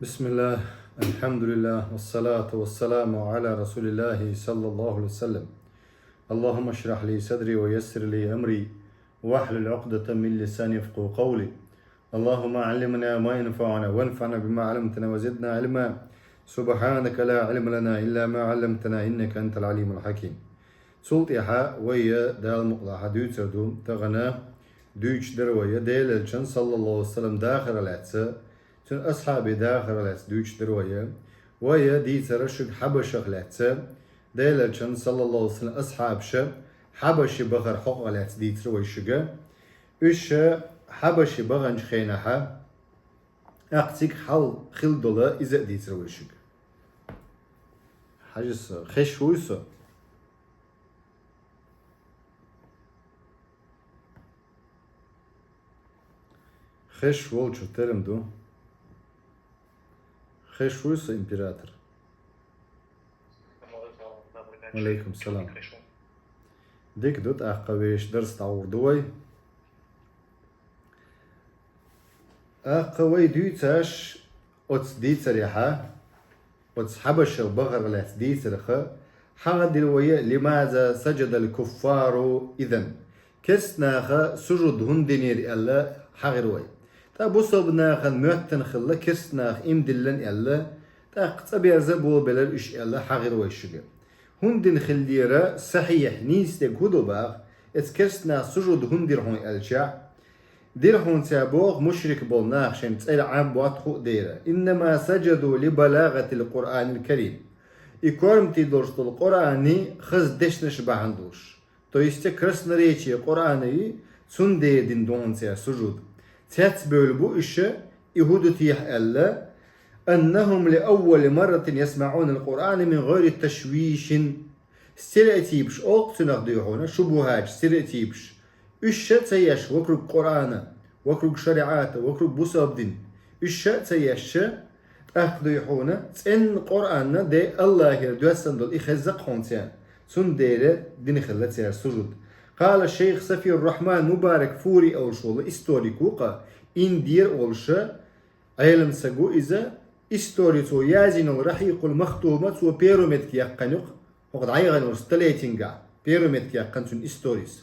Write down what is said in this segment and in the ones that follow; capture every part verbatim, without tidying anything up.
بسم الله، الحمد لله، والصلاة والسلام على رسول الله صلى الله عليه وسلم. اللهم اشرح لي صدري ويسر لي أمري واحلل عقدة من لساني يفقهوا قولي. اللهم علمنا ما ينفعنا وانفعنا بما علمتنا وزدنا علما. سبحانك لا علم لنا إلا ما علمتنا إنك أنت العليم الحكيم. Цул тӀехьа вай Дала мукъалахь дуьйцур ду, тахана дуьйцуш дар вай Делан Элчан, саллаллаху алейхи ва саллям, дахар лаьцна, цуьнан асхьабий дахар лаьцна дуьйцуш дар вай. Вай дийцар шуьга Хьабашах лаьцна, Делан Элчан, саллаллаху алейхи ва саллям, асхьабаша Хьабаши бахар хьокъах лаьцна дийцар вай шуьга. Уьш Хьабаши баханчу хенахьа, тӀаккха цига хьал хилла долу иза а дийцар вай шуьга. Хьажа со, хезаш вуй со? Хезаш волчуьра терам ду. Хезаш вуй со, император? Ва алейкум салам. Дика ду, тӀаккха вешан дарс дӀагӀур ду вай. ТӀаккха вай дуьйцуш оцу дийцарехьа, оцу Хьабашах бахарх лаьцна дийцарх, хьахадира вай, «Лимаза саджадал куффару изан?» Керста наха сужуд хӀунда динера аьлла, хьахадира вай. ТӀаккха бусалба нахана моьттина хилла, керста наха иман диллина аьлла, тӀаккха цӀа берза а болабелира уьш аьлла, хьахадира вай шуьга. ХӀунда дина хиллера сахьихь, нийса дерг хӀун ду боху, эца керста наха сужуд хӀунда дира хьуна аьлча, дира хьуна цара боху мушрик болу нах шайн цӀера Ӏамбот хуу дера. «Иннама саджаду ли балагатил Къуръанил карим». И корматий долуш долу Къуръанан хаза дешнаш бахьана долуш. То есть красноречие Къуръанан, цундела дина ду хьуна цара сужуд. Цецбевлла бу уьш, и хӀун ду техьа аьлла, «Аннахум ли аввали марратин ясмаӀунал Къуръана мин гӀайри ташвишин». Стереотипаш олу цунах дуй хьуна, шубухӀаташ, стереотипаш. Уьш ша ца еш вокруг Къуръана, вокруг шариӀата, вокруг бусалба дина. Уьш ша ца еш, тӀаккха дуй хьуна, цӀенна Къуръанна де Аллахера доьссина долу и хезза-кх хьуна цара. Цундела дина хилла цара сужуд. Къала шайх Сафируррахман Мубарак Фури олуш волу историк ву-кха, Индера волуша, Ӏелам саг ву иза, истори цо язйина йолу Рахьикъул Махтума цо первый метка яьккхина ю-кх, хӀокху дӀаяханчу столетингахь первый метка яьккхина цуьнан историс.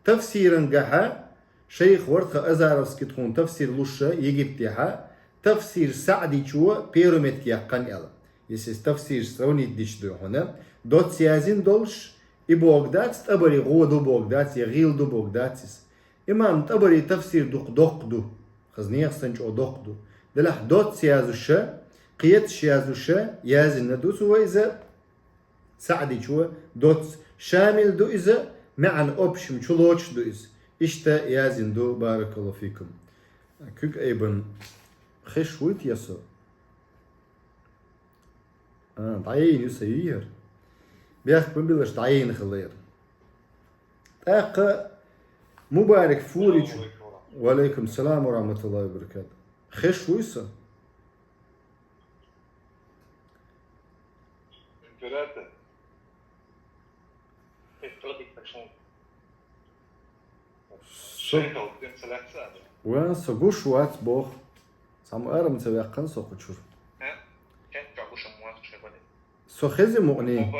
Тафсирангахьа шайх вара тхан Азаровский тхуна тафсир луш Египтехьа, тафсир СаӀдичо первый метка яьккхина аьлла. Если тафсир сравнить дича дуй хьуна, доцца язйина долуш, и бохург дац, ТӀабари гӀо ду бохург дац, я гӀийла ду бохург дац иза. Имам ТӀабари тафсир дукха доккха ду, хаза нехан санна чӀогӀа доккха ду. Делахь доцца яздуша, кхеташ яздуша, язйина ду цо иза, СаӀдичо, доцца шамил ду иза, маьӀна общем чулоцуш ду иза. Иштта язйина ду, баракаллаху фикум. Куьг айбан хезаш вуй те со? А, дӀаяйна ю сан йийхар. Бехк ма биллалаш, дӀаяйна хилла яра. ТӀаккха Мубарак Фуричу. Ва алейкум салам ва рахматуллахи ва баракату. Хезаш вуй со? Император. Со, ван со гуш вац боху. Цхьамма арам ца ваьккхина со кху чуьра. Со хези мукъане.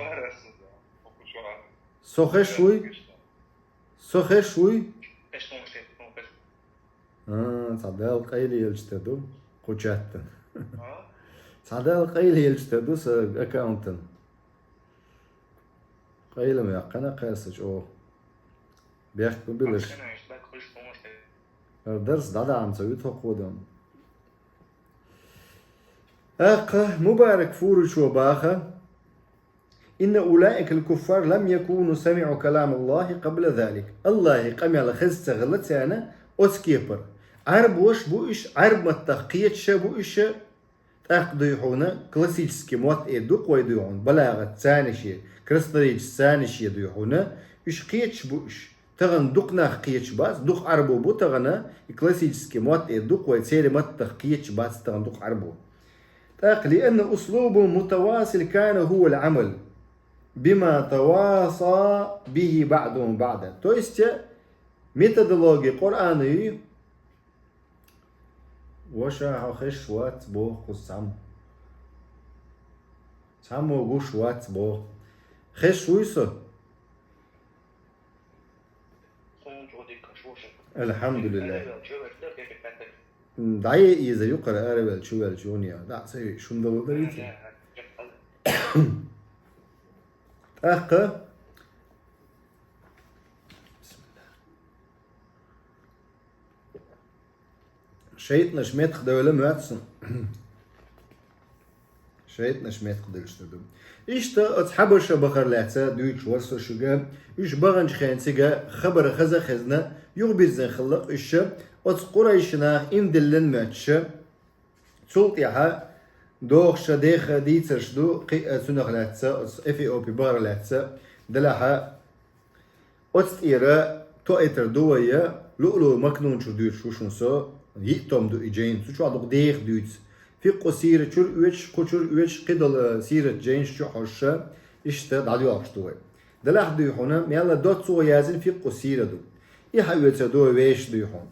Со хезаш вуй? Со хезаш вуй? А, цхьа Дала къайлаелча тера ду кху чаттана. Цхьа Дала къайлаелча тера ду сан аккаунтана. Къайла ма яьккхина кхаьрса чӀогӀа. Бехк ма биллалаш. Дарс дӀадахьа ца вуьту хӀокхо дан. ТӀаккха Мубарак Фуричо баха: «Инна улаикал куффар лам якуну самиӀу калам Аллахи къабла залик». Аллахьан къамел хезна ца хилла царна оцу кепара. Ӏарбош бу уьш, Ӏарб маттах кхеташ бу уьш, тӀаккха дуй хьуна классический мотт эр ду-кх вай дуй хьуна, балагӀат царна шен, красноречие царна шен дуй хьуна, уьш кхеташ бу уьш. Тахана дукха нах кхеташ бац, дукха Ӏарбо бу тахана, и классический мотт эр ду-кх вай, церан маттах кхеташ бац тахана дукха Ӏарбо. ТӀаккха: «Лианна услубу мутавасил кана хӀувал Ӏамал бима таваса бихи баъдухум баъда». То есть, методология Къуръана ю, Ваша, хьо хезаш вац боху кхуза цхьаммо. Цхьаммо гуш вац боху. Хезаш вуй со? Алхьамдулиллах. ДӀае иза юкъара араваьлла, чу ваьлла, чу ваьлла, чу ваьлла. ДӀа а ца ве, шун дан вала дара виций? ТӀаккха. ШайтӀанаш меттахдевлла моьтту суна. ШайтӀанаш меттахдевлла ду. Иштта оцу хьабаша бахар лаьцна дуьйцуш вара со шуьга, уьш баханчу хенахь цига хабар хаза а хезна, юхабирзина хилла-кх уьш, оцу къурайши наха иман диллина моьттуш. Цул тӀаьхьа дохуш деха дийцарш ду, кхин а цунах лаьцна, оцу Эфиопи бахар лаьцна, делахь а, оцу тӀера тоуьйтур ду вай, Луълуъ Макнун чуьра дуьйцуш ву шуна со, йиъ том ду и жайна, цу чохь дукха деха дуьйцу. Фикъху сира чуьра оьцуш, кху чуьра оьцуш, кхидолу сират жайнаш чу а хьожуш, иштта дӀадоьлхуш ду вай. Делахь дуй хьуна, мелла доццо яздина фикъху сира ду. И хьаоьцур ду вай, вешан дуй хьуна.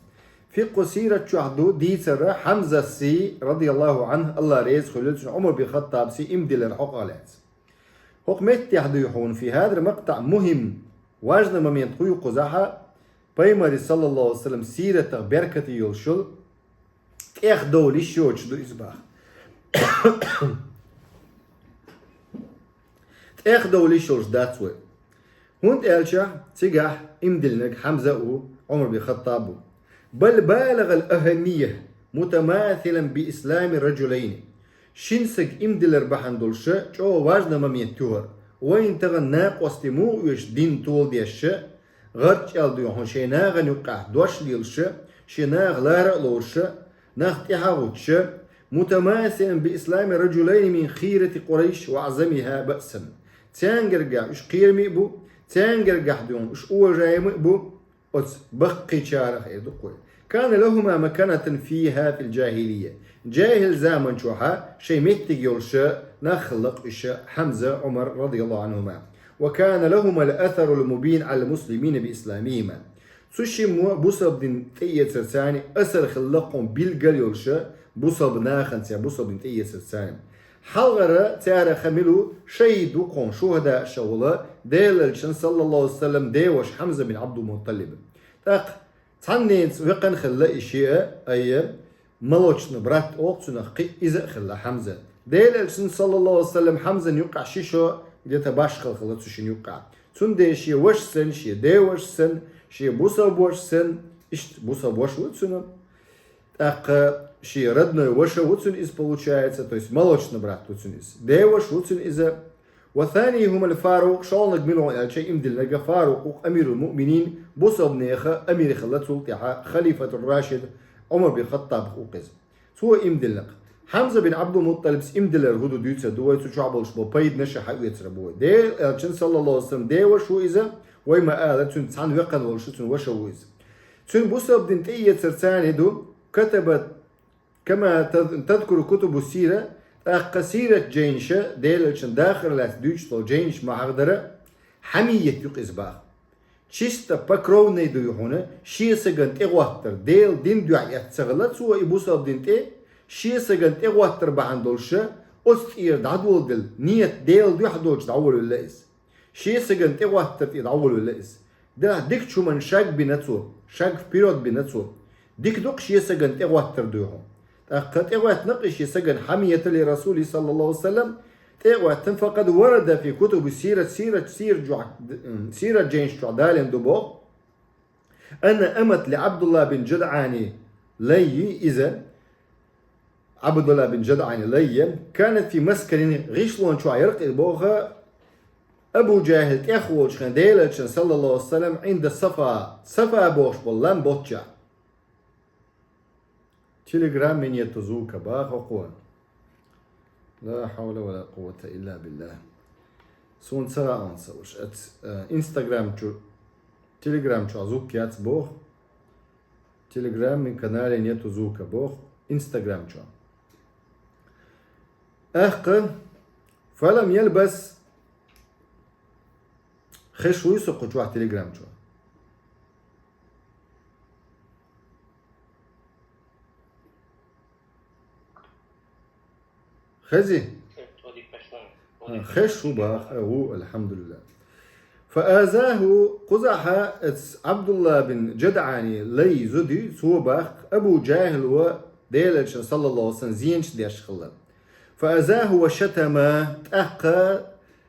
Фикъху сират чохь ду дийцар Хьамзас, радияллаху Ӏанху, АллахӀ реза хуьлийла цунна, Ӏумар бин Хаттабас иман диллар хьокъехь лаьцна. ХӀокху меттехь дуй хьуна, фи хӀазал макътаӀ мухӀим, важный момент хӀун ю кхузахь, Пайхамаран, саллаллаху Ӏалайхи ва саллам, сиратах беркате йолуш йолу тӀех довла йиш йоцуш ду иза боху. ТӀех довла йиш йолуш дац вай. ХӀунда аьлча цигахь иман диллинарг Хьамза а ву, Ӏумар бин Хаттаб а ву. Бал балагӀал ахӀаммия, мутамасилан би ислами раджулайни. Шина стага иман диллар бахьана долуш чӀогӀа важный момент ю хӀара. Вайна тахана накъостий муха оьшу дин толадеш, гӀарчӀ аьлла дуй хьуна шайн нахана юккъехь дош лелаш, шен наха лара а лоруш, нах тӀаьхьа а гӀуттуш, мутамасилан би ислами раджулайни мин хирати Къурайш ва аӀзамихӀа баъсан. Царна гергахь уьш кхераме а бу, царна гергахь дуй хьуна уьш уважаемый а бу, оцу баккхийчарах эр ду-кх вай. Кана лахӀума маканатун фихӀа фил джахӀилия. ДжахӀил заман чохь шайн меттиг йолуш нах хилла-кх уьш Хьамза, Ӏумар, радияллаху ӀанхӀума. Ва кана лахӀумал асарул мубин Ӏалал муслимина би исламихӀима. Цу шиммо бусалба дин тӀеэцар царна асар хилла-кх хьуна билггал йолуш бусалба нахана церан бусалба дин тӀеэцар царна. Хьалхара царах мила ву, шахӀид ву-кх хьуна, шухӀадаашах волу, Делан Элчанан, саллаллаху Ӏалайхи ва саллам, деваша Хьамза бин Ӏабдул-МутӀалиб. ТӀаккха цхьанненца векхна хилла и шиъ, айя, молочный брат олу цунах, кхин а иза а хилла Хьамза. Делан Элчанан, саллаллаху Ӏалайхи ва саллам, Хьамзан юккъехь ши шо где-то башхалла хилла цу шина юккъехь. Цундела шен ваша санна, шен деваша санна, шен бусалба ваша санна, иштта бусалба ваша ву цуьнан. ТӀаккха шен родной ваша ву цуьнан иза, получается, то есть молочный брат ву цуьнан иза. Деваша ву цуьнан иза. Ва санихӀумал Фарукъ, шолгӀаниг мила ву аьлча, иман диллинарг Фарукъ ву-кх, амирул муъминин, бусалбанех амир хилла цул тӀаьхьа, халифатур рашид, Ӏумар бин Хаттаб ву-кх иза. Цо иман диллина-кх. Хьамза бин Ӏабдул-МутӀалибс иман диллар хӀун ду дуьйцур ду вай, цу чохь болуш болу пайданаш а хьаоьцур бу вай. Делан Элчанан, саллаллаху Ӏалайхи ва саллам, деваша ву иза, вай ма-аллара, цуьнца цхьаьна векхна волуш ву, цуьнан ваша ву иза. Цуьнан бусалба дин тӀеэцар царна ду, катаба, кама таз-, тазкуру кутубу сира, тӀаккха сират жайнаша, Делан Элчанан дахар лаьцна дуьйцуш долу жайнаш ма-хьахадара, хьамият ю-кх иза боху. Чисто покровный дуй хьуна, шен стагана тӀегӀоттар, Делан дин дуьхьа эцна ца хилла цо и бусалба дин тӀе, шен стагана тӀегӀоттар бахьана долуш, оцу тӀера дӀадоладелла, нийят Делан дуьхьа долчу дӀаволавелла иза. Шен стагана тӀегӀоттар тӀе дӀаволавелла иза. Делахь дикачу хӀуманна шаг бина цо, шаг вперёд бина цо. Дика ду-кх шен стагана тӀегӀоттар дуй хьуна. ТӀаккха тӀегӀоьттина-кх и шен стагана, хьамиятан ли расули, саллаллаху Ӏалайхи ва саллам, тӀе а гӀоьттина, факъад варада фи кутуби сират, сират, сират чохь, сират жайнаш чохь далийна ду боху. Анна амат ли Ӏабдулла бин ДжадӀани лаййи иза, Ӏабдулла бин ДжадӀани лаййи, канат фи масканин, гӀишлон чохь яра-кх иза боху, Абу ДжахӀил тӀех волчу хенахь Делан Элчанан, саллаллаху Ӏалайхи ва саллам, Ӏинда Сафа, Сафа бохуш болу лам боцчохь. Телеграмме нету звука боху хӀокхо. Ла хьавла ва ла къуввата илла биллахӀ. Суна ца хаьа сан уьш. Ац, э, Инстаграм чу, Телеграм чохь звук яц боху. Телеграмме канале нету звука боху. Инстаграм чохь. ТӀаккха, фалам ялбас, хезаш вуй со кху чохь Телеграм чохь. Хези? Хеш ву бах, а, ву, алхамдулиллах. فآذاه, кхузахьа эц Абдулла бин Джадъани лай зуда, цо бах, Абу Джахил ва Делачун саллаллаху алейхи ва саллям зенаш деш хилла. فآذاه وشتم, тӀаккха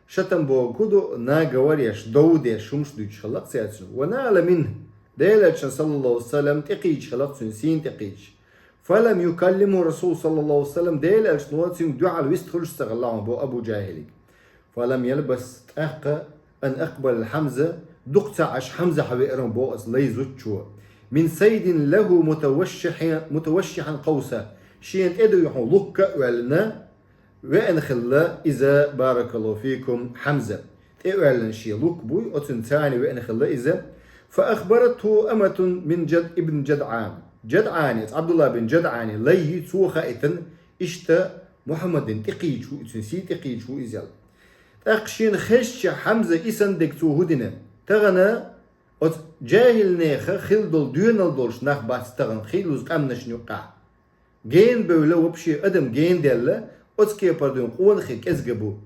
шатам боху ду, наговор еш, дов деш, хӀумаш дуьйцуш хилла цецна. ونال منه, Делачун саллаллаху алейхи ва саллям тӀекхийча хилла цуьнан, сийна тӀекхийча. فلم يكلمه الرسول صلى الله عليه وسلم, Делан элчано цуьнга дуьхьал вист хуьлуш ца хилла боху Абу Джахилига. فلم يلبث, тӀаккха, أن أقبل الحمزة, дукха ца Ӏаш Хьамза хьавеара боху оцу лай зудчо. من صيد له متوشح، متوشحا قوسه. Шена тӀе дуй хьуна лукка а оьллина, веана хилла иза, баракаллаху фикум, Хьамза. ТӀеоьллина шен лук буй, оцуьнан царна веана хилла иза. فأخبرته أمة من جد، ابن جدعان. Джадъани, Абдулла бин Джадъани лай, цо хаийтина, иштта Мухьаммадна тӀекхийча ву, цуьнан сий тӀекхийча ву иза аьлла. ТӀаккха шена хезча Хьамза и санна дерг цо хӀун дина? Тахана оцу джахилнеха хилла долу доьналла долуш нах бац тахана, хийлаза къаьмнашна юккъехь. Гена бевлла, вообще адам гена даьлла, оцу кепара дуьйна къонахий кӀезиг бу.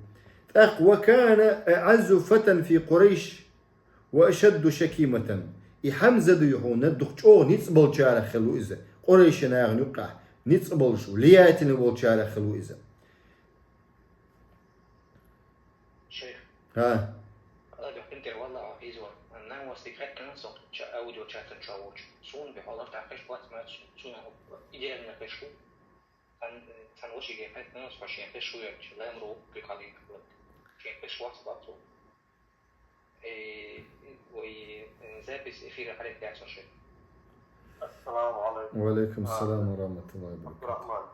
ТӀаккха وكان أعز فتى في قريش وأشد شكيمة. И Хьамза дуй хьуна дукха чӀогӀа ницкъ болчарах хилла ву иза. Къурайши нахана юккъехь ницкъ болуш, влиятельный болчарах хилла ву иза. Шейх. ХӀа. Ала бехкан тера валла а хьийза вара. Нан вастиг хеттана со ча аудио чатан чу волчу. Суна бе хьалар тӀаккха хеш вац мац, суна идеально хеш ву. Цан, цан вошиге хеттана со шен хеш ву яц, лайм ру кхин хьалин хилла. Шен хеш вац бацу. Э, ой, э, запись эфира хьалек яц со шейх. Ассаламу алейкум. Ва алейкум салам ва рахматуллахи ва баракатух. Абдурахман.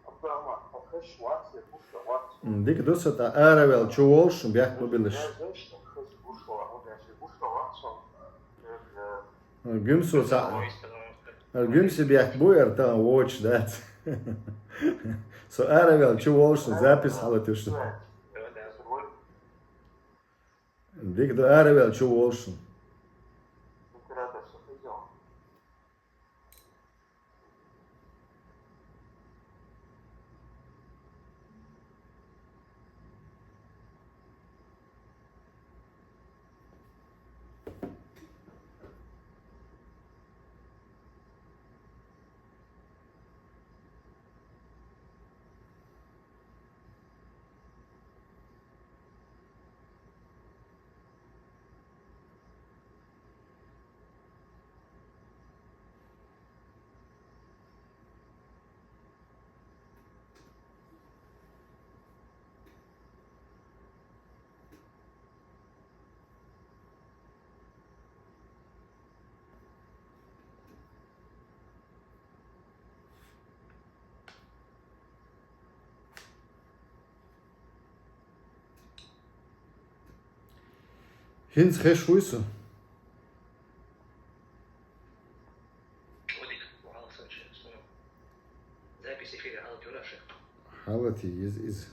Абдурахман, хьо хеш вац, я гуш вац? М, дика ду сан, тӀа араваьлла чу волуш, бехк ма биллаш. Гуш вац, я гуш вац, э, Гуьмсо ца-, ара Гуьмси бехк бу, ара тахана вочу дац. Со араваьлла чу волуш, запись хьалатуьйш. Дика ду, араваьлла чу волуш. ХӀинца хеш вуй со? Хьалати иза, иза.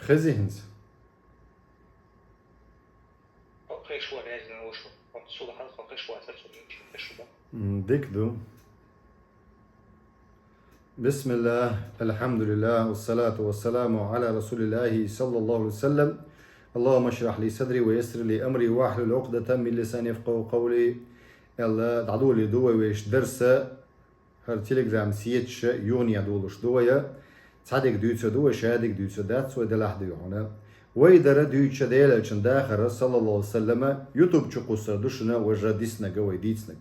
Хези хӀинца. М, дика ду. بسم الله، الحمد لله، والصلاة والسلام على رسول الله صلى الله عليه وسلم. اللهم اشرح لي صدري ويسر لي أمري واحلل عقدة من لساني يفقهوا قولي. Аьлла, дӀадолийла ду вай вешан дарс, хӀара Telegram сеташ юханехьа долуш ду вай. Цхьа дерг дуьйцур ду вай, ша дерг дуьйцур дац вай, делахь дуй хьуна. Вай дара дуьйцуш Делан элчан дахар, саллаллаху алейхи ва саллама, YouTube чу кхуссур ду шуна, важа диснарг вай дийцинарг.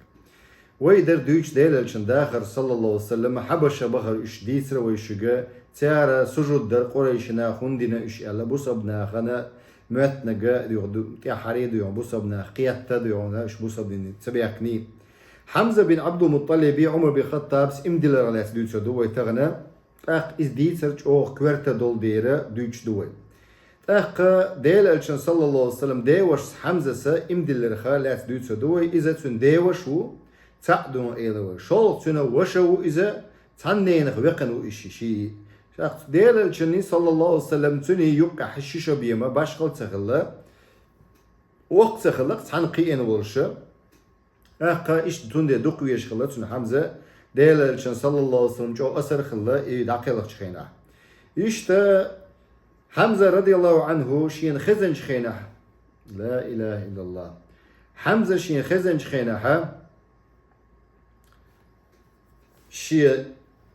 Вай дара дуьйцуш Делан элчан дахар, саллаллаху алейхи ва саллама, Хьабаша бахар уьш дийцира вай шуьга, цара сужуд дар Къурайшина, хӀунда дина уьш аьлла, бусалба нахана моьттинарг дуьйхьа ду-, тӀаьххьара дуьйхьа бусалба нах кхетта дуьйхьа уьш бусалба дин ца баьхкиний. Хьамза бин Абдул-МуттӀалиби Ӏумар бин Хаттабас иман дилларах лаьцна дуьйцур ду вай тахана. ТӀаккха иза дийцар чӀогӀа коьрта долу дера дуьйцуш ду вай. ТӀаккха Делан элчан, саллаллаху алейхи ва саллам, девашас Хьамзас иман дилларах лаьцна дуьйцур ду вай. Иза цуьнан деваш ву, цхьаъ дуьйна эла вай. ШолгӀа цуьнан ваша ву иза, цхьана ненах векхна ву иза ши-, ши-, ТӀаккха Делан Элчанна, саллаллаху алейхи ва саллям, цуьнан юккъехь ши шо бен ма башхал ца хилла, воккха ца хилла, цхьаьна кхиъна волуш. ТӀаккха иштта цундела дукха везаш хилла цуьнан Хьамза, Делан Элчанна, саллаллаху алейхи ва саллям, чӀогӀа асар хилла и дӀакхелхачу хенахь. Иштта Хьамза, радияллаху Ӏанху, шена хезначу хенахь, ла илаха иллаллах, Хьамза шена хезначу хенахь, шен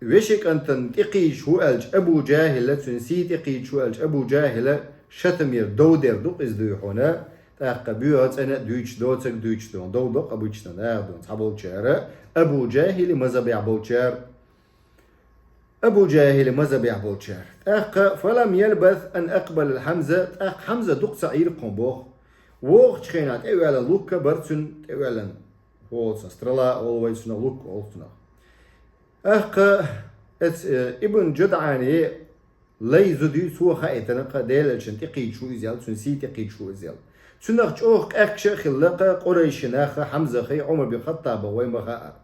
вешин кӀантана тӀекхийча хӀу аьлча Абу ЖахӀила, цуьнан сий тӀекхийча хӀу аьлча Абу ЖахӀила шатамера дов дер ду-кх иза дуй хьуна, тӀаккха боьха цӀена а дуьйцуш, доцург а дуьйцуш ду, дов до-кх обычно, наха ду, цхьаболчара, Абу ЖахӀила мазхабехь болчара, Абу ЖахӀила мазхабехь болчара. ТӀаккха, фалам ялбас ан акъбала Хьамза, тӀаккха Хьамза дукха ца Ӏийра-кх хьуна боху. ВогӀучу хенахь тӀе а ваьлла лукка бара цуьнан, тӀе а ваьлла, хӀоца стрела а олу вай цунах, лукка олу цунах. ТӀаккха эц-, э, Ибн ЖудӀани лай зуда ю, цо хаийтина-кх Делан Элчанна тӀекхийча хӀу иза аьлла, цуьнан сий тӀекхийча хӀу иза аьлла. Цунах чӀогӀа къаьхкаш а хилла-кх Къурайшин нах Хьамзах, Ӏумар бин Хаттабах вай ма хаара.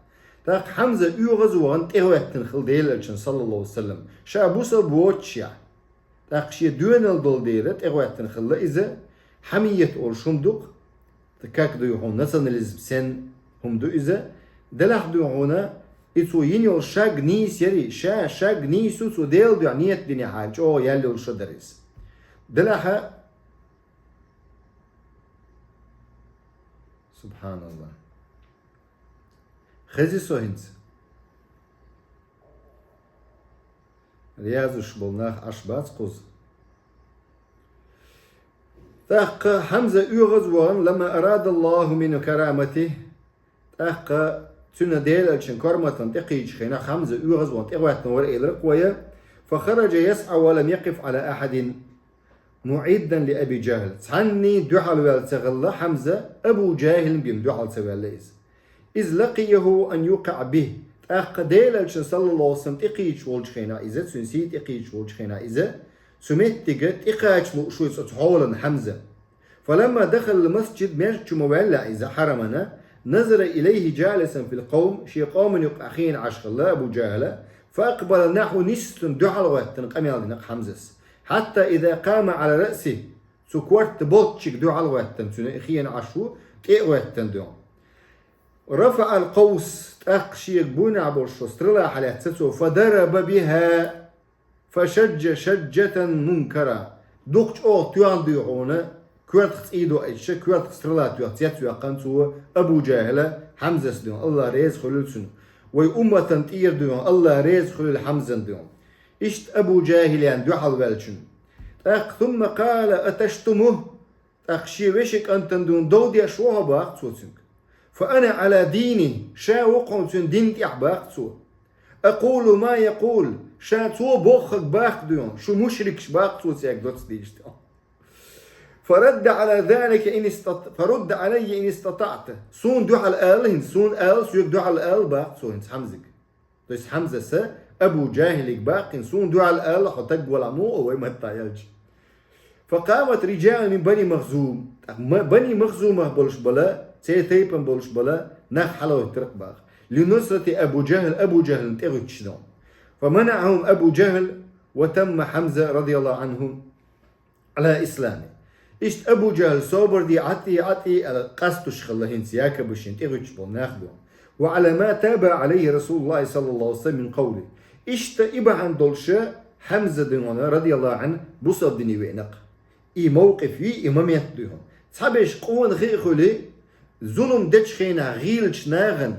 ТӀаккха Хьамза оьгӀаз а вахана тӀегӀоьттина хилла Делан Элчанна, саллаллаху алейхи ва саллям, ша бусалба воццушехь. ТӀаккха шен доьналла долу дела тӀегӀоьттина хилла иза, хьамият олуш хӀума ду-кх, как дуй хьуна, национализм санна хӀума ду иза, делахь дуй хьуна, и цо йина йолу шаг нийса яри, ша шаг нийса ю, цо Делан дуьхьа нийят динехь а чӀогӀа яьлла йолу шо дара иза. Делахь, субханаллах. Хези со хӀинца. Язъеш болу нах Ӏаш бац кхуза. ТӀаккха Хьамза оьгӀаз а вахана, ламма арадаллаху мин карамати, тӀаккха цуьнан Делан Элчанан корматана тӀекхийча хенахь Хьамза оьгӀаз а вахана тӀегӀоьттина вара элира-кх вай, фахараджа ясӀа ва лам якъиф Ӏала ахьадин. МуӀиддан ли Аби ЖахӀл. Цхьанний дуьхьал ваьлла ца хилла Хьамза, Абу ЖахӀилна бен дуьхьал ца ваьлла иза. Из лакъияху ан юкъиӀа бихӀ. ТӀаккха Делан Элчанна, саллаллаху алейхи ва саллям, тӀекхийча волчу хенахь иза, цуьнан сий тӀекхийча волчу хенахь иза, цу меттиге тӀекхача лууш ву иза оцу хьолан Хьамза. Фаламма дахалал масджид, маьждиг чу ма ваьллехь иза, хьарамана, назара илайхи джалисан фил къавм, шен къоман юкъахь хиъна Ӏаш хилла Абу ЖахӀла, фа акъбала нахьваху, нийсса цунна дуьхьал гӀоьттина къамел дина-кх Хьамзас. Хьатта иза къама Ӏала раъсихи, цу корта болччига дуьхьал гӀоьттина, цуьнан хиъна Ӏаш ву, тӀе а гӀоьттина дуьхьал. Рафаъал къавс, тӀаккха шега буйнахь болуш шо стрела хьалаьцна цо, фа дараба бихӀа, фа шаджжа шаджжатан мункара. Дукха чӀогӀа тоьхна дуй хьуна, коьртах цӀий доуьйтуш, коьртах стрела тоьхна цецваьккхина цо Абу ЖахӀла Хьамзас дуьхьа, АллахӀ реза хуьлийла цунна. Вай умматан тӀера дуьхьа, АллахӀ реза хуьлийла Хьамзан дуьхьа. Иштта Абу ЖахӀилан дуьхьал ваьллачунна. ТӀаккха сумма къала аташтумухӀ, тӀаккха шен вешин кӀантана дуьхьа дов деш ву хьо боху цо цуьнга. Фа ана Ӏала дини, ша ву-кх хьуна цуьнан дин тӀехь боху цо. Акъулу ма якъул, ша цо бохург боху дуьхьа, шу мушрикаш боху цо цаьрга доцца дийшича. Фа радда Ӏала залика ин истат-, фа рудда Ӏалаййа ин истатаӀта. Суна дуьхьал ала хӀинца, суна ала, соьга дуьхьал ала боху цо хӀинца Хьамзига. То есть Хьамзас Абу ЖахӀилига боху хӀинца, суна дуьхьал ала, хьо таг валахь муха ву вай маттахь аьлча. Фа къамат риджалун мин Бани Махзум. ТӀаккха ма-, Бани Махзумах болуш бала, церан тайпана болуш бала, нах хьалахӀоьттира-кх боху. Ли нусрати Абу ЖахӀл, Абу ЖахӀлна тӀегӀуьттуш ду. Фа манаӀахум Абу ЖахӀл ва тамма Хьамза радияллаху Ӏанхум Ӏала ислами. Иштта Абу ЖахӀл собар де, Ӏа тӀе, Ӏа тӀе аьлла къастуш хилла хӀинца якобы шена тӀегӀуьттуш болу нах ду. Ва Ӏала ма таба Ӏалайхи Расулуллахи саллаллаху Ӏалайхи ва саллам мин къавли. Иштта и бахьана долуш Хьамза дуьхьал радияллаху Ӏанху бусалба дине веана-кх. И мовкъиф ю, и момент дуьхьал. Цхьаберш къона хи а хуьлий, зулам дечу хенахь гӀийлачу нахана,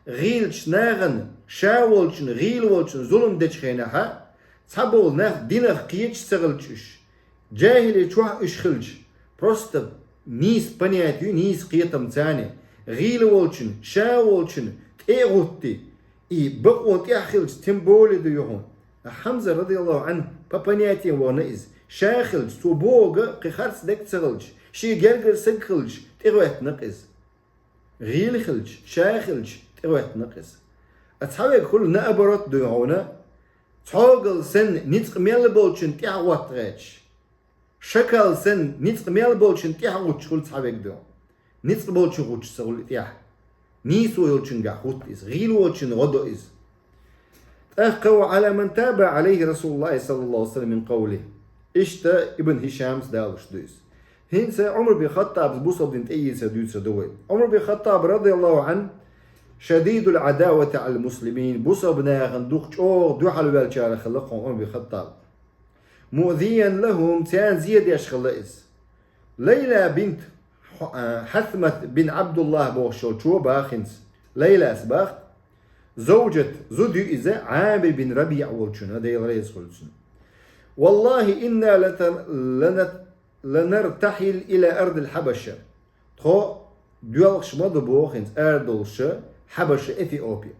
гӀийлачу нахана, ша волчун, гӀийла волчун зулам дечу хенахьа, цхьаболу нах динах кхеташ ца хилча уьш, жахӀили чохь уьш хилча, просто нийса понятие ю, нийса кхетам царна, гӀийла волчун, ша волчун тӀе а гӀутти, и бакъо тӀехь хилча, тем более ду юхьун. Хьамза радияллаху Ӏанху по понятиям вахана иза. Ша хилча, цо бохург кхин харц дерг ца хилча, шен гергара саг хилча, тӀегӀоьттина-кх иза. ГӀийла хилча, ша хилча, тӀегӀоьттина-кх иза. А цхьаверг хуьлу наоборот дуй хьуна, цхьогал санна ницкъ мел болчун тӀехь гӀоттагӀерташ. Шакал санна ницкъ мел болчун тӀехь гӀуттуш хуьлу цхьаверг дуй хьуна. Ницкъ болчун гӀуттуш ца хуьлу и тӀехь. Нийсо йолчуьнгахь гӀутту иза, гӀийла волчун гӀо до иза. ТӀаккха وعلى من تاب عليه رسول الله صلى الله عليه وسلم من قوله. Иштта Ибн Хишамс далуш ду иза. ХӀинца Ӏумар бин Хаттаб бусалба дин тӀеийца дуьйцур ду вай. Ӏумар бин Хаттаб, رضي الله عنه, شديد العداوة على المسلمين, бусалба нахана дукха чӀогӀа дуьхьал ваьллачарах хилла кхуьн Ӏумар бин Хаттаб. مؤذيا لهم, царна зе деш хилла иза. Лайла бинт Ху-, а, Хьасмат бин Абдуллах бохуш йолчо баха хӀинца. Лайлас баха. Завжат, зуда ю иза Ӏамир бин РабиӀ волчунна, Дела реза хуьлда цунна. والله إنا لت-, لنت-, لنرتحل إلى أرض الحبشة. Тхо доьлхуш ма ду боху хӀинца арадолуш Хьабаша, Эфиопия.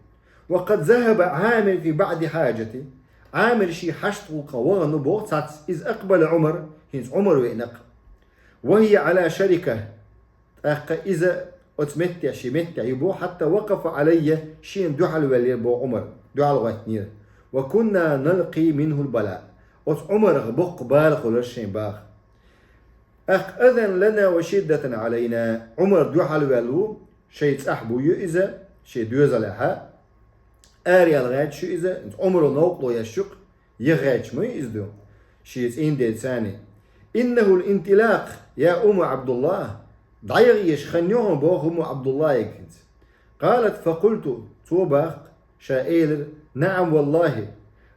وقد ذهب عامر في بعض حاجته. Ӏамир шен хьашта гӀуллакхах вахана ву боху цхьацца. إذ أقبل عمر, хӀинца Ӏумар веана-кх. وهي على شركة. ТӀаккха иза оцу меттехь, шен меттехь ю боху, حتى وقف علي, шена дуьхьал ваьллера боху Ӏумар, дуьхьал гӀоьттинера. وكنا نلقي منه البلاء. Оцу Ӏумарах боккха бала хуьлура шайна баха. أخ أذى لنا وشدة علينا. Ӏумар дуьхьал ваьлла ву, шайн цӀахь буй иза, шен доьзалехь. Араяла гӀерташ ю иза, Ӏумаро новкъарло еш ю-кх, яха гӀерташ ма ю иза ду. Шен цӀийнан деца царна. إنه الانطلاق يا أم عبد الله. ДӀаяха езаш хан ю хьуна боху Умму Ӏабдуллахьига хӀинца. قالت فقلت, цо баха-кх, ша элира: نعم والله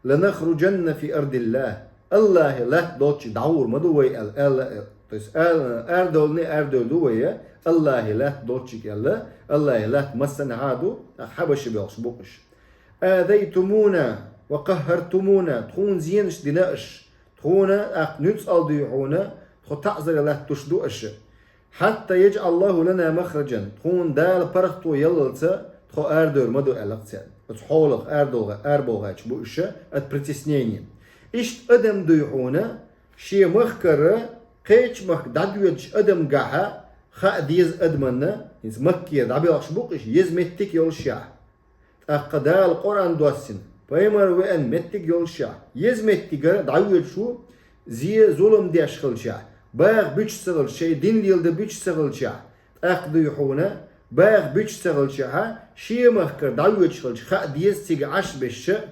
لنخرجن في أرض الله. АллахӀе латта долчу дӀагӀур ма ду вай аьлла, аьлла, аьлла. То есть, аьлла, арадовлане арадовр ду вай, АллахӀе латта долчу аьлла, АллахӀе латта массанхьа а ду, тӀаккха Хьабаша боьлхуш бу-кх уьш. آذيتمونا وقهرتمونا, тхуна зенаш дина аша, тхуна, тӀаккха нуьцкъала дуй хьуна, тхо таӀзар латтош ду аша. حتى يجعل الله لنا مخرجا, тхуна Дала паргӀато яллалца тхо арадевр ма ду аьлла-кх цаьрга. Оцу хьолах арадолгӀа-, араболгӀача бу уьш, от притеснения. Иштта адам дуй хьуна, шен махкара кхечу махка дӀадоьдучу адамгахьа хаа деза адаманна, хӀинца Маккера дӀабоьлхуш бу-кх уьш, еза меттиг йолушехь. ТӀаккха Дала Къуръан доссийна, пайхамар веана меттиг йолушехь, еза меттигара дӀавоьдуш ву, зе зулам деш хилчахь, баха буьтуш ца хилча, шайн дин леладан буьтуш ца хилчахь, тӀаккха дуй хьуна, баха буьтуш ца хилчахьа, шен махкара дӀавоьдуш хилча хаа деза цига Ӏаш беша,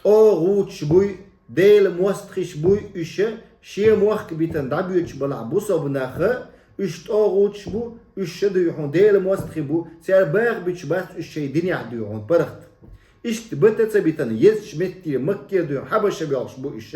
тӀогӀучаш буй, Делан мостагӀаш буй уьш, шен мохк битина дӀабоьдуш балахь бусалба нах, уьш тӀогӀучаш бу, уьш ша дуй хьуна Делан мостагӀий бу, цара баха буьтуш бац уьш шайн динехь дуй хьуна паргӀат. Иштта бата ца битина, езачу метте Макке дуй хьуна Хьабаша боьлхуш бу уьш.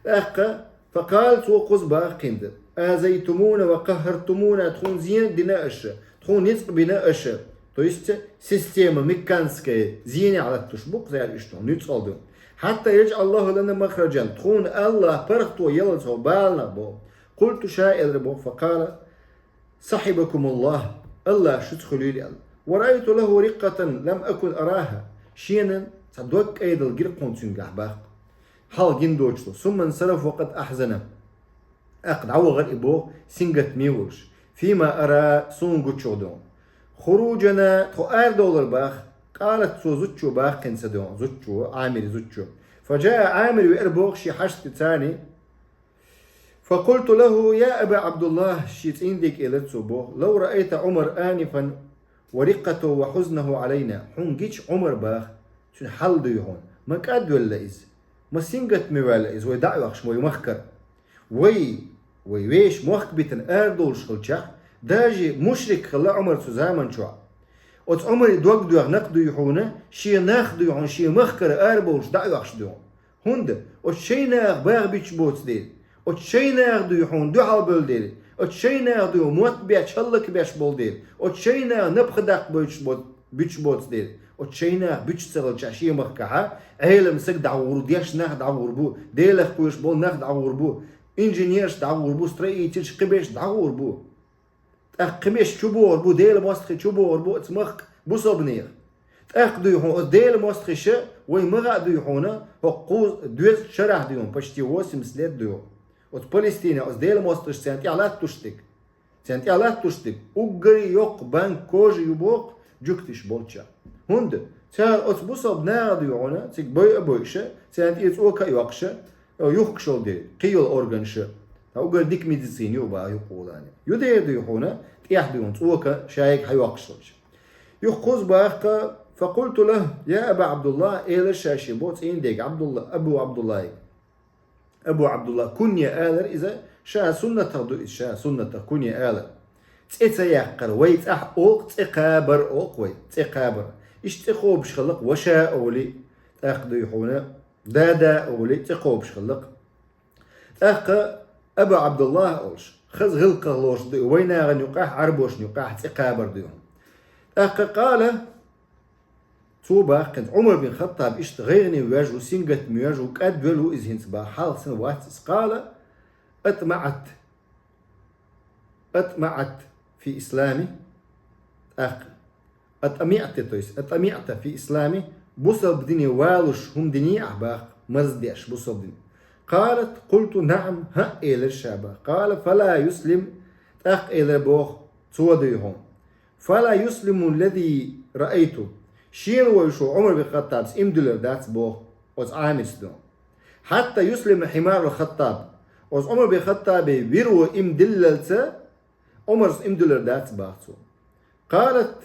ТӀаккха, فقال, цо кхуза баха кхин ду: آذيتمونا وقهرتمونا, тхуна зен дина аша, тхуна ницкъ бина аша. То есть система мекканская зенехь латтош бу-кх цара уьш, тхуна нуьцкъала ду. حتى يجعل الله لنا مخرجا, тхуна АллахӀа паргӀато яллалца хӀокху баланах боху. قلت, ша элира боху, فقال: سحبكم الله, АллахӀ шуьца хуьлийла аьлла. ورأيت له رقة لم أكن أراها. Шена цхьа дог-кӀайдал гира кхунна цуьнгахь баха-кх. Хьалха гина доцуш долу. ثم انصرف وقد أحزن. ТӀаккха дӀавахара и боху, сингаттаме а волуш. فيما أرى, суна гучух дуй хьуна. خروجنا, тхо арадовлар баха. قالت, цо зудчо баха кхин ду хьуна, зудчо, Ӏамиран зудчо. فجاء, Ӏамир веара боху шен хьашташца царна. فقلت له: يا أبا عبد الله, шен цӀийнан дега элира цо боху, لو رأيت عمر آنفا ورقته وحزنه علينا. Хьуна гича Ӏумар баха, цуьнан хьал дуй хьуна, ма кӀадвелла иза, ма сингаттаме ваьлла иза вай дӀа а оьхуш вай махкара. Вай, вай вешан мохк битина арадолуш хилчахь, даже мушрик хилла Ӏумар цу заман чохь. Оцу Ӏумаре дог доьхна-кх дуй хьуна, шен нах дуй хьуна, шен махкара арабовлуш дӀа а оьхуш дуй хьуна. ХӀунда? Оцу шайн наха баха буьтуш боцу дела. Оцу шайн наха дуй хьуна дуьхьал бевлла дела. Оцу шайн наха дуй хьуна мотт беш, хӀаллакбеш болу дела. Оцу шайн наха напха даккха буьтуш бо-, буьтуш боцу дела. Оцу шайн наха буьтуш ца хилчахь шен махкахьа, Ӏелам саг дӀагӀур бу, дешна нах дӀагӀур бу, Делах кхоьруш болу нах дӀагӀур бу, инженерш дӀагӀур бу, строительш, кхиберш дӀагӀур бу. ТӀаккха кхиберш чубогӀур бу, Делан мостагӀий чубогӀур бу оцу махка бусалбанех. ТӀаккха дуй хьуна оцу Делан мостагӀаша, вай ма хаьа дуй хьуна, хӀокху кхуза доьзткъа шарахь дуй хьуна, почти восемьдесят лет дуй хьуна. Оцу Палестинехь оцу Делан мостагӀаша царна тӀехь латтош дерг. Царна тӀехь латтош дерг. Уггаре йоккха банка кожа ю боху жуьгташа болчохь. ХӀунда? Цара оцу бусалба наха дуй хьуна, цига бойа а бойуша, царна тӀера цӀока а йоккхуша, юхкуш йолу дела, кхин йолу органаша. Ткъа уггар дика медицина ю баха юкъа волу. Ю дера дуй хьуна, тӀехь дуй хьуна, цӀока шайга хьайоккхуш йолчу. Юха кхуза баха-кх, فقلت له: يا أبا عبد الله, элира ша шен боху цӀийнан дега Абдулла, Абу Абдуллайга. Абу Абдулла, кунья алар иза, ша суннатах ду иза, ша суннатах кунья алар. ЦӀе ца яккхар, вай цӀахь олу цӀе кхабар олу вай, цӀе кхабар. Иштта цӀе кхобуш хилла-кх ваша олий, тӀаккха дуй хьуна, дада олий, цӀе кхобуш хилла-кх. ТӀаккха Абу Абдуллах олуш, хаза гӀиллакхах лоруш ду и, вайнахана юкъахь, Ӏарбошна юкъахь цӀе кхабар ду и. ТӀаккха къала, цо баха хӀинца, Ӏумар бин Хаттаб иштта гӀайгӀане воьжна ву, сингаттаме воьжна ву, кӀадвелла ву иза хӀинца баха, хьалха санна вац иза. Къала: «أطمعت, أطمعت في الإسلام». ТӀаккха: «أطمعت», то есть: «أطمعت في الإسلام», бусалба дине валуш хӀума диний ахь баха, марздеш бусалба дине. قالت: «قلت: نعم», хӀаъ, элира ша баха. قال: «فلا يسلم», тӀаккха элира боху цо дуй хьуна: «فلا يسلم الذي رأيت». Шена вевзаш волу Ӏумар бин Хаттабас иман диллар дац боху оцу Ӏамирс дуй хьуна. «حتى يسلم حمار الخطاب». Оцу Ӏумар бин Хаттабан виро иман диллалца Ӏумарс иман диллар дац баха цо. قالت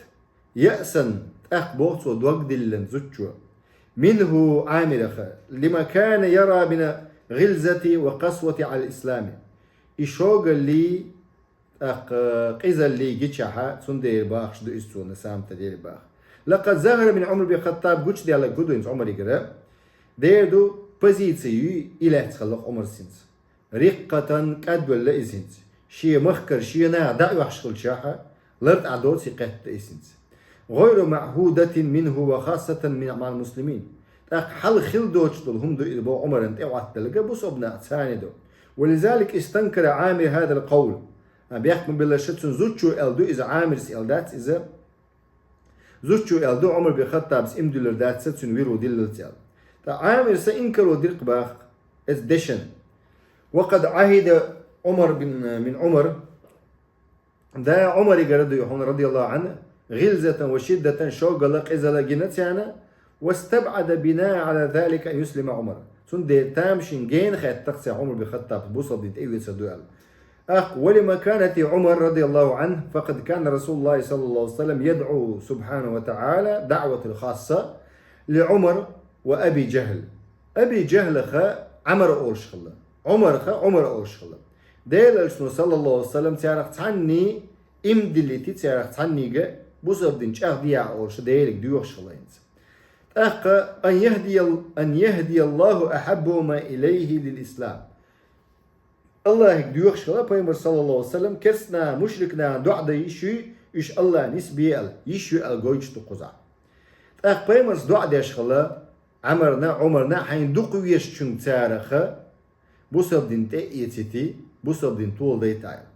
يأسا, тӀаккха боху цо дог диллина зудчо: «منه», Ӏамирах, «لما كان يرى من الغلظة والقسوة على الإسلام». И шогаллий, тӀаккха къизаллий гичахьа, цундела бахаш ду иза цо, на самом-то деле баха. «لقد ظهر من عمر بن الخطاب», гучудаьлларг хӀун ду хӀинца Ӏумаригара? Дера ду, позици юй и лаьцна хилла-кх Ӏумарс хӀинца. Риккхатан кӀадвелла иза хӀинца. Шен махкара шен наха дӀа а оьхуш хилчахьа, лартӀахь доций кхетта иза хӀинца. «غير معهودة منه وخاصة مع المسلمين». ТӀаккха хьалха хилла доцуш долу хӀума ду иза боху Ӏумарна тӀехӀоттаделла, бусалба нах царна ду. «ولذلك استنكر عامر هذا القول». А, бехк ма биллара, ша цуьнан зудчо аьлла ду иза, Ӏамирс аьлла дац иза. Зудчо аьлла ду, Ӏумар бин Хаттабас иман диллар дац ша цуьнан виро диллалца аьлла. Ткъа Ӏамирс инкаро дира-кх баха иза дешан. «وقد عهد عمر بن، من عمر». Да, Ӏумаригара дуй хьуна, رضي الله عنه, «غلظة وشدة», шогала, къизала гина царна, «واستبعد بناء على ذلك أن يسلم عمر». Цундела тамашийна гена хаьттира-кх царна Ӏумар бин Хаттаб бусалба дин тӀеоьцур ду аьлла. ТӀаккха: «ولمكانة عمر رضي الله عنه، فقد كان رسول الله صلى الله عليه وسلم يدعو سبحانه وتعالى دعوة خاصة لعمر وأبي جهل». Аби Жахьлах Ӏамр олуш хилла. Ӏумарх Ӏумар олуш хилла. Делан Элчано, саллаллаху алейхи ва саллям, царах цхьанний иман диллийти, царах цхьаннийга бусалба дин чӀагӀдийа олуш Делига доьхуш хилла хӀинца. ТӀаккха: «أن يهدي، أن يهدي الله أحبهما إليه للإسلام». Аллахьига доьхуш хилла пайхамар, саллаллаху алейхи ва саллям, керстанаха, мушрикнаха доӀа дан йиш юй, уьш Аллахьа нисбе аьлла, йиш ю аьлла гойтуш ду кхузахь. ТӀаккха пайхамарс доӀа деш хилла Ӏамарна, Ӏумарна, хьайна дукха везачуьнга царах бусалба дин тӀе а эцийти, бусалба дин толадайта аьлла.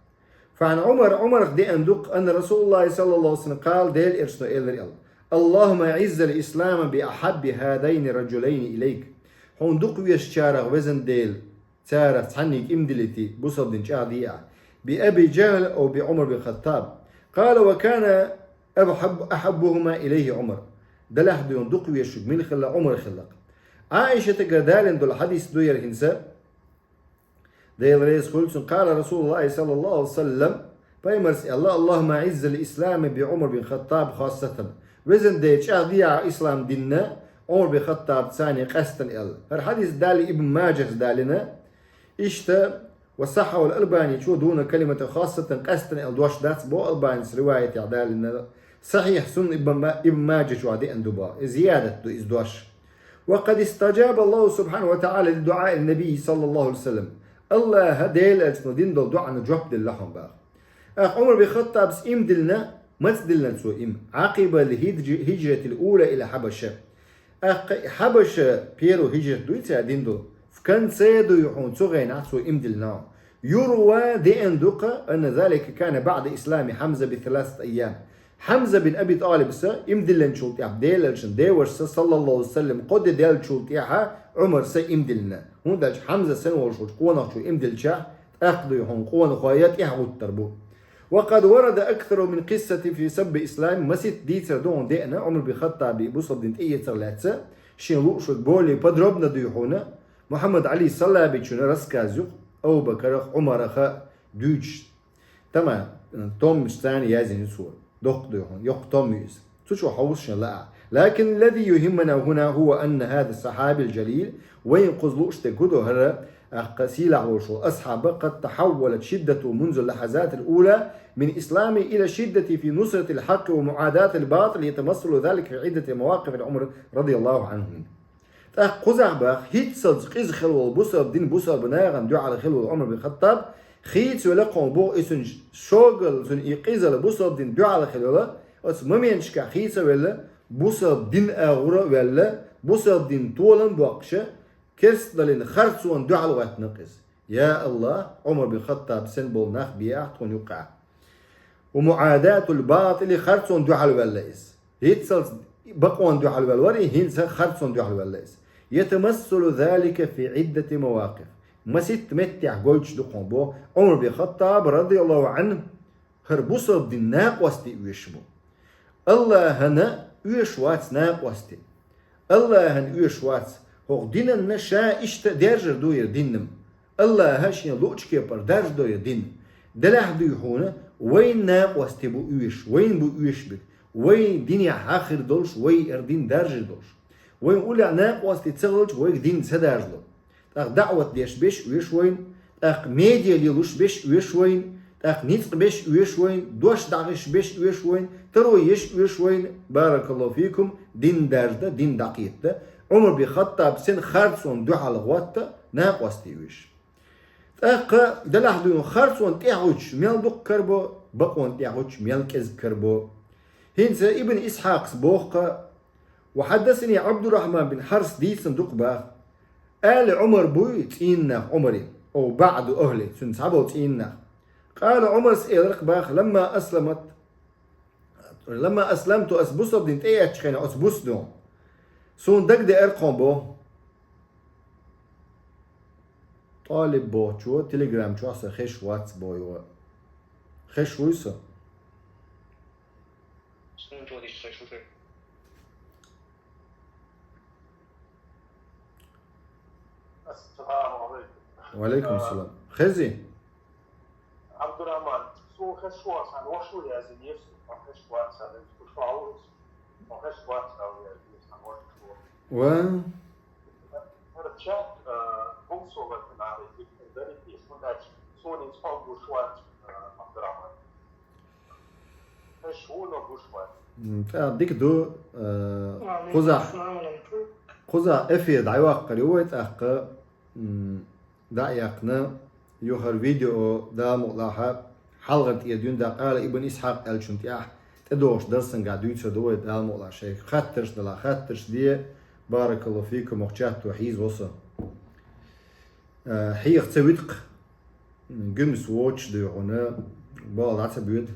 فعن عمر, Ӏумарах деана ду-кх, أن رسول الله صلى الله عليه وسلم قال, Делан Элчано элира аьлла: «اللهم أعز الإسلام بأحب هذين الرجلين إليك». Хьуна дукха везачарах, везан Дела, царах цхьаннийга иман диллийти, бусалба дин чӀагӀдийа ахь. «بأبي جهل أو بعمر بن الخطاب». قال: «وكان أحب، أحبهما إليه عمر». Делахь дуьйна дукха везачуьнга мила хилла, Ӏумар хилла-кх. Ӏаишатагара далийна долу хьадис ду хӀара хӀинца, Дела реза хуьлда цунна, قال رسول الله صلى الله عليه وسلم, пайхамарс аьлла: «اللهم أعز الإسلام بعمر بن الخطاب خاصة». Везан Дела, чӀагӀдийа ахь ислам дин Ӏумар бин Хаттабца къаьстина аьлла. ХӀара хьадис далийна Ибн Маджахьа далийна, иштта, وصححه الألباني, цо дуьйна كلمة خاصة, къаьстина аьлла дош дац боху Албанис, риваятехь далийна, Сахьихь Сунан Ибн Ма-, Ибн Маджахь чохь деана ду боху. И зиядат ду иза дош. «وقد استجاب الله سبحانه وتعالى لدعاء النبي صلى الله عليه وسلم». Аллахьа Делан Элчано дина долу доӀана жоп делла хьуна боху. ТӀаккха Ӏумар бин Хаттабс иман диллина, маца диллина цо иман? «عقب الهجرة الأولى إلى الحبشة». ТӀаккха Хьабаша первый хӀижрат дуй цара дина долу? В конце дуй хьуна цу хенахь цо иман диллина хьуна. «يروى», деана ду-кх, «أن ذلك كان بعد إسلام حمزة بثلاثة أيام». Хьамза бин Аби ТӀалибс иман диллинчул тӀаьхьа, Делан Элчанан девашас, саллаллаху алейхи ва саллям, кхо де даьллачул тӀаьхьа Ӏумарс иман диллина. ХӀунда аьлча Хьамза санна волуш волчу къонахчо иман диллича, тӀаккха дуй хьуна къонахой тӀаьхьагӀуттур бу. «وقد ورد أكثر من قصة في سب الإسلام», масийтта дийцар ду хьуна деана Ӏумар бин Хаттабан бусалба дин тӀеэцар лаьцна, шен лууш верг более подробно дуй хьуна, Мухьаммад Ӏали Салабичун рассказ ю-кх, Абу Бакарах, Ӏумарах дуьйцуш. Тама, э, томмаш царна яздина цо. Доккха дуй хьуна, йоккха том ю иза. Цу чу хьовса шен лаахь. لكن الذي يهمنا هنا هو أن هذا الصحابي الجليل, вайна кхуза лууш дерг хӀу ду хӀара, тӀаккха сийлахь волуш волу асхьаб, قد تحولت شدته منذ اللحظات الأولى من إسلامه إلى الشدة في نصرة الحق ومعاداة الباطل, يتمثل ذلك في عدة مواقف لعمر رضي الله عنه منها. ТӀаккха кхузахь баха, хӀинццалц къиза хилла волу бусалба дин, бусалба нахана дуьхьал хилла волу Ӏумар бин Хаттаб, хийцавелла кхунна боху, и цуьнан шогалла, цуьнан и къизалла бусалба дин дуьхьал хилла йолу, оцу моменташкахь хийцавелла, бусалба дин агӀора а ваьлла, бусалба дин толам боккхуша, керстаналлин харцонна дуьхьал гӀоьттина-кх иза. Я АллахӀ, Ӏумар бин Хаттаб, сен болу нах беахь тхуна юккъехь. ومعاداة الباطل, харцонна дуьхьал ваьлла иза. ХӀинццалц бакъонна дуьхьал ваьлла вара, и хӀинца харцонна дуьхьал ваьлла иза. يتمثل ذلك في عدة مواقف. Маситта меттехь гойтуш ду кхунна боху Ӏумар бин Хаттаб, радияллаху Ӏанху, хӀара бусалба дин накъостий оьшуш бу. АллахӀана оьшуш вац накъостий. АллахӀана оьшуш вац, хӀокху динанна ша иштта даьржар ду хӀара дин-м. АллахӀа шен луучу кепара даржадо хӀара дин. Делахь дуй хьуна, вайн накъостий бу оьшуш, вайн бу оьшуш берг, вайн динехь хьахир долуш, вай хӀара дин даржийр долуш. Вайн уллехь накъостий ца хилча, вайга дин ца даржадо. ТӀаккха даӀват деш берш оьшу вайна, тӀаккха медиа лелош берш оьшу вайна, тӀаккха ницкъ берш оьшу вайна, дош дӀахьош берш оьшу вайна, таро еш оьшу вайна, баракаллаху фикум, дин даржадан, дин дӀакхетадан. Ӏумар бин Хаттаб сен харцонна дуьхьал гӀотту накъостий оьшу. ТӀаккха делахь дуй хьуна, харцонна тӀаьхьуьйтуш мел дукха карабо, бакъонна тӀаьхьуьйтуш мел кӀезиг карабо. ХӀинца Ибн Исхьакъас боху-кх, وحدثني عبد الرحمن بن حرس, дийцина ду-кх боху. Али Ӏумар буй цӀийнан нах Ӏумаран, أو بعض أهله, цуьнан цхьаболу цӀийнан нах. قال, Ӏумарс элира-кх боху, لما أسلمت, لما أسلمت, ас бусалба дин тӀеэцначу хенахь оцу буса дуьхьа. Суна дагадеара кхунна боху. ТӀалиб бохучо телеграм чохь сан хезаш вац боху. Хезаш вуй со? Суна чохь дийцича хезаш ву шуна. Ассаламу алейкум. Ва алейкум салам. Хези? Абдурахман, суна хезаш вац, сан ваша ву яздинера, сан хезаш вац, сан хезаш вац, сан хезаш вац, сан ваша ву. Ва? ХӀара чат, а, буксовать нахана дика дарий те, хӀунда аьлча суна иза хьо гуш вац, а, Абдурахман. Хезаш ву, но гуш вац. М, тӀаккха дика ду, а, кхузахь, кхузахь эфир дӀайоккхур ю вай, тӀаккха, м, дӀа а яьккхина, юха хӀара видео, Дала мукъ лахь, хьалхара тӀера дуьйна дӀа къала Ибн Исхьакъ аьллачунна тӀехь тӀедогӀуш дарсангахь дуьйцур ду вай, Дала мукъ лахь, шайн хаттарш делахь, хаттарш де, баракаллаху фикум, хӀокху чатто хьийзаво со. Э, хьеха ца витакх, гуьмса воцуш дуй хьуна, бала дӀа ца боьду.